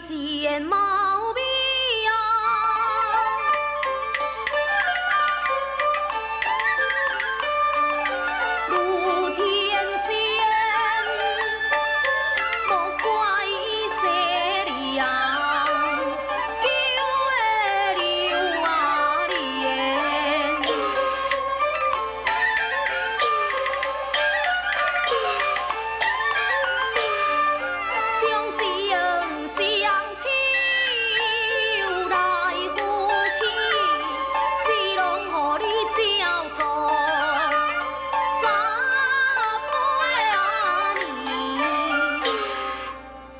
見貓咪啊！如天仙，莫怪世人，求的留啊怜。相情相手來扶起，是攏予你照顧十八年。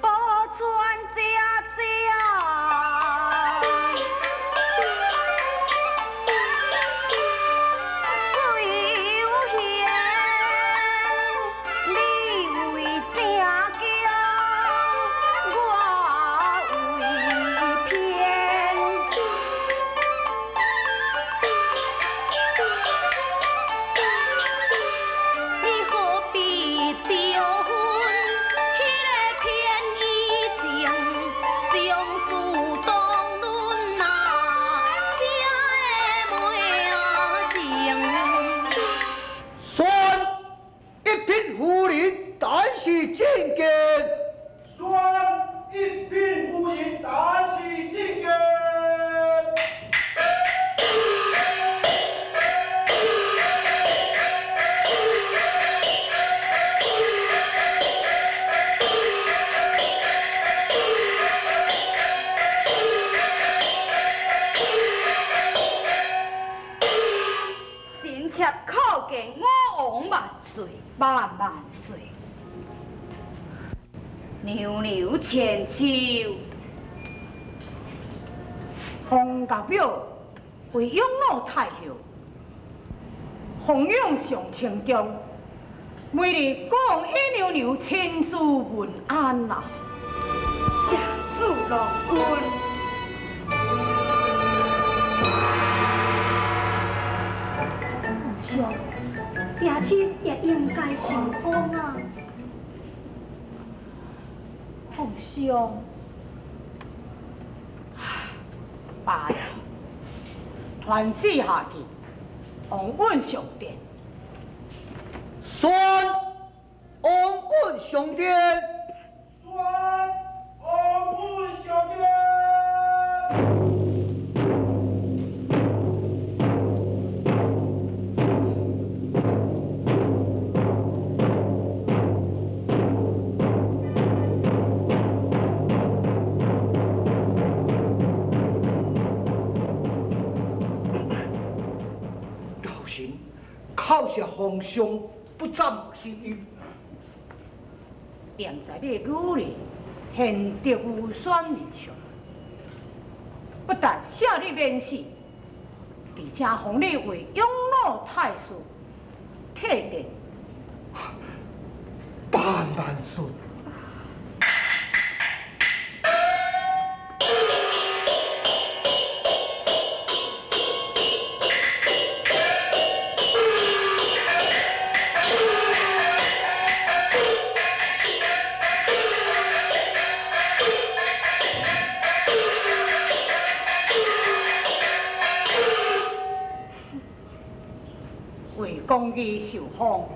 寶釧姐姐，水有形，你為正經，我為偏。你何必丟阮彼个便宜情？相思當阮啊，才會袂情。宣一品夫人，但是觐見。宣一品夫人，但是觐見。臣妾叩見我王萬歲，萬萬歲！娘娘千秋，洪甲表為永樂太后奉養上清宮，每日國王一娘娘親自問安啦。謝主隆恩。皇上，定親也應該受封啊！皇上，罷了，傳旨下去，王允上殿。宣王允上殿。宣王允上殿。老臣叩謝皇上不斬之恩。便在你女兒賢德無選面上，不但赦你免死，而且封你為永樂太師，退殿。萬萬歲！為公義受封。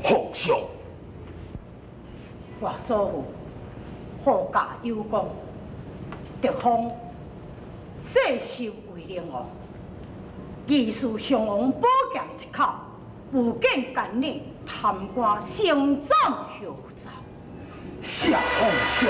皇上，外祖父護駕有功，得封世襲衛靈王，義士上王寶劍一口，有見奸佞貪官，先斬後奏。謝皇上。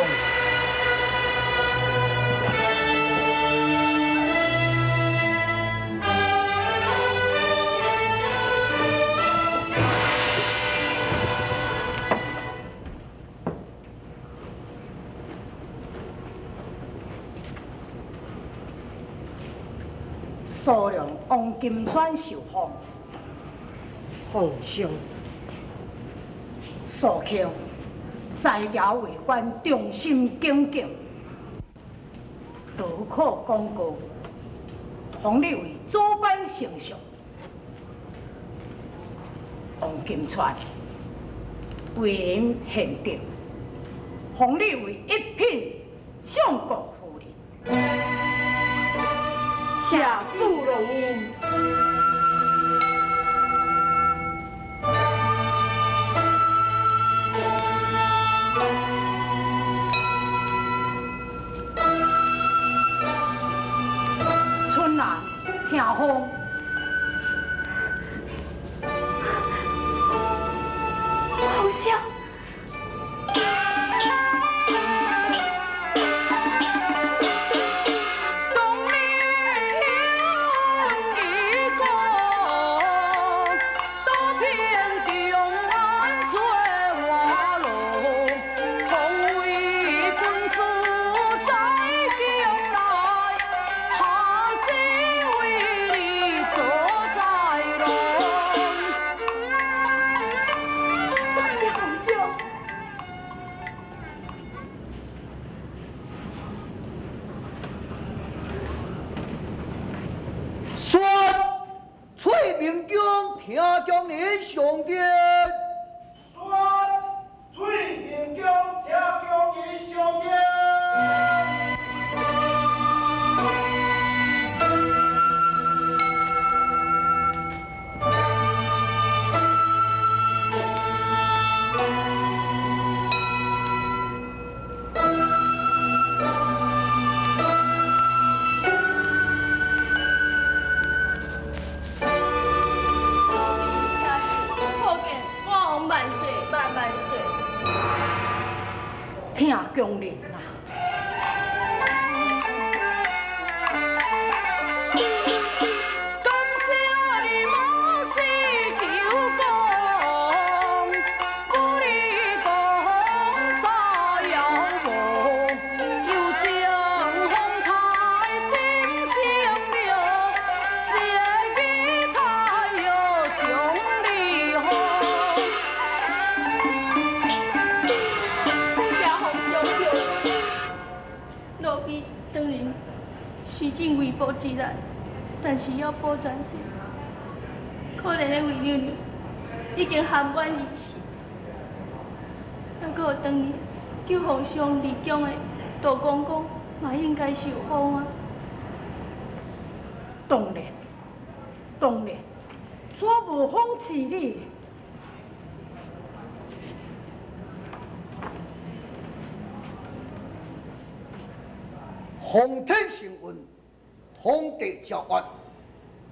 蘇良王金川受封，皇上，蘇卿在朝為官，忠心耿耿，勞苦功高，封你為左班丞相。王金川為人賢德，封你為一品相國夫人。謝主隆恩。春蘭，聽風。皇上。上殿，宣翠明宫听宫人上殿。聽宮人啊！感謝你馬死求公，不理公啥妖魔，又將風台平生了，借吉他又將你好。奴婢當然是盡微薄之力，但是要保全世，可憐的魏娘娘已經含冤而死。猶閣有當年救皇上離宮的杜公公，嘛應該受封啊。當然，當然，怎無封之理？奉天承運，皇帝诏曰：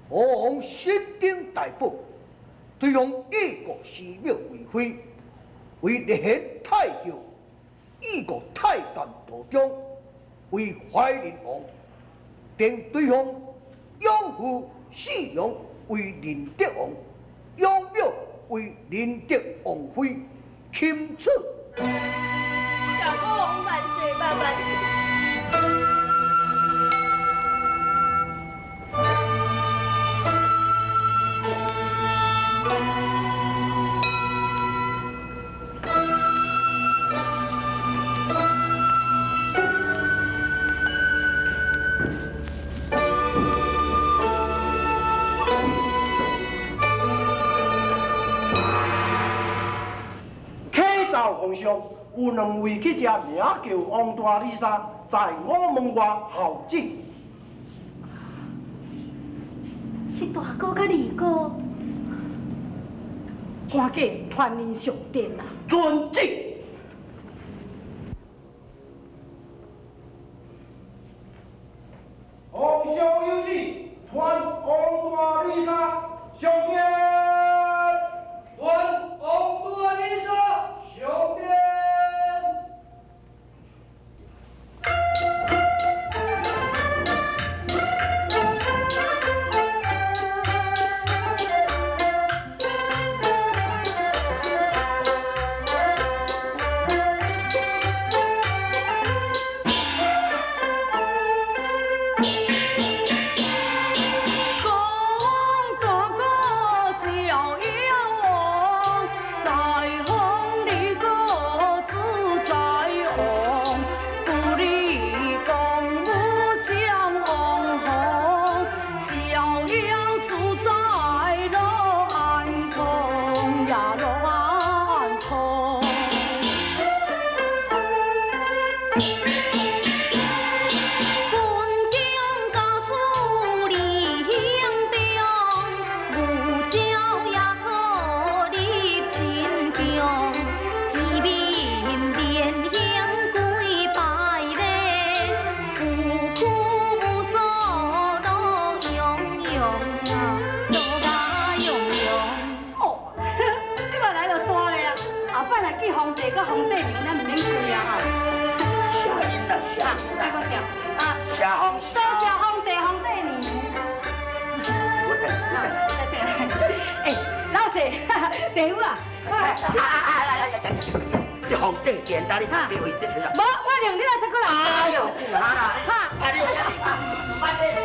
皇王身頂大寶，對方義國寺廟為妃，為立賢太后，義國太監道長，為懷仁王，並對方養父四娘為仁德王，養母為仁德王妃，钦此。謝國王萬歲萬萬歲！啟奏皇上，有兩位記者名叫王大李三，在午門外候旨。是大哥佮二哥，趕緊傳𪜶上殿啊！遵旨。皇上有旨，傳王大李三上殿。傳王大李三上殿。講大哥。本宫家书离行中，有朝也可入亲宫，见面连行几摆礼，有屈无所乐洋洋啊，乐啊洋洋。哦，这摆来就大咧啊！后摆来见皇帝佮皇帝娘，咱毋免跪啊吼。谢恩啦，谢恩啦，这个啥啊？谢皇多谢皇帝、皇帝娘。我等，我等。哎，老师，地夫啊，这皇帝见到你特别会得去啦。无，我领你来出过来。哎呦，哈啦，哈，啊你有钱，慢点说。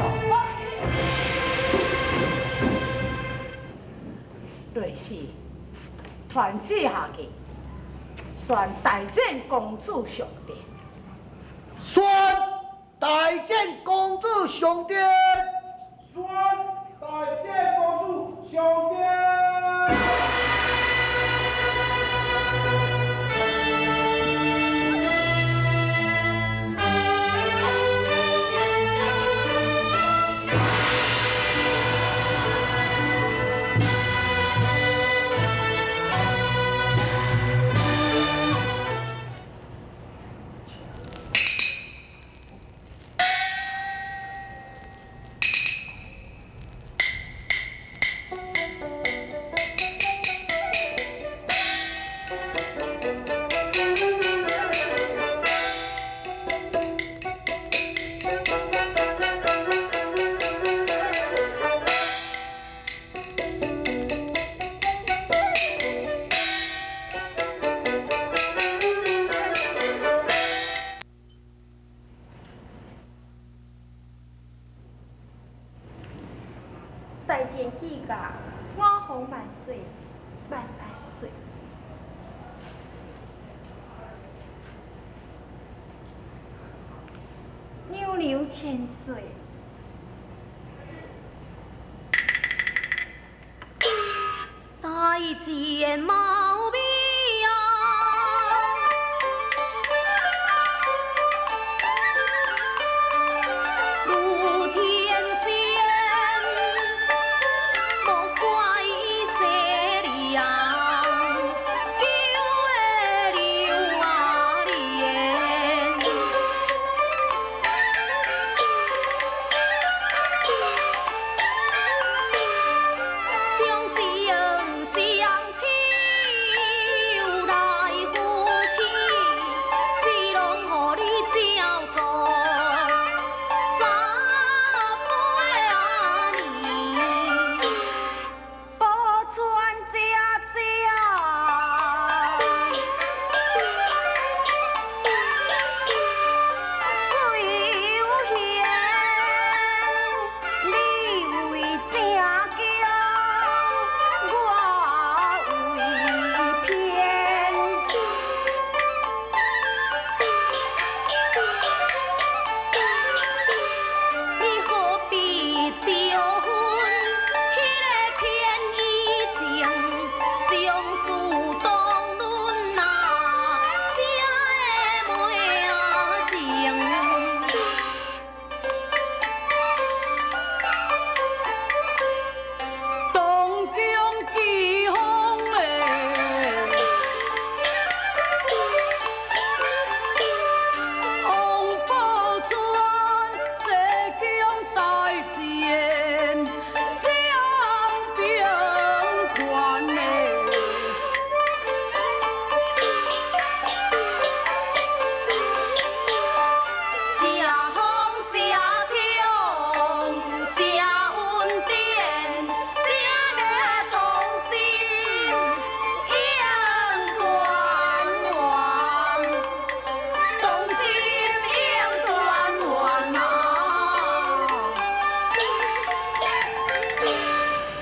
瑞士传旨下去，宣大建公主上殿。宣大建公主上殿。宣大建公主上殿。大战记甲，我皇万岁，万万岁！娘娘千岁。大战万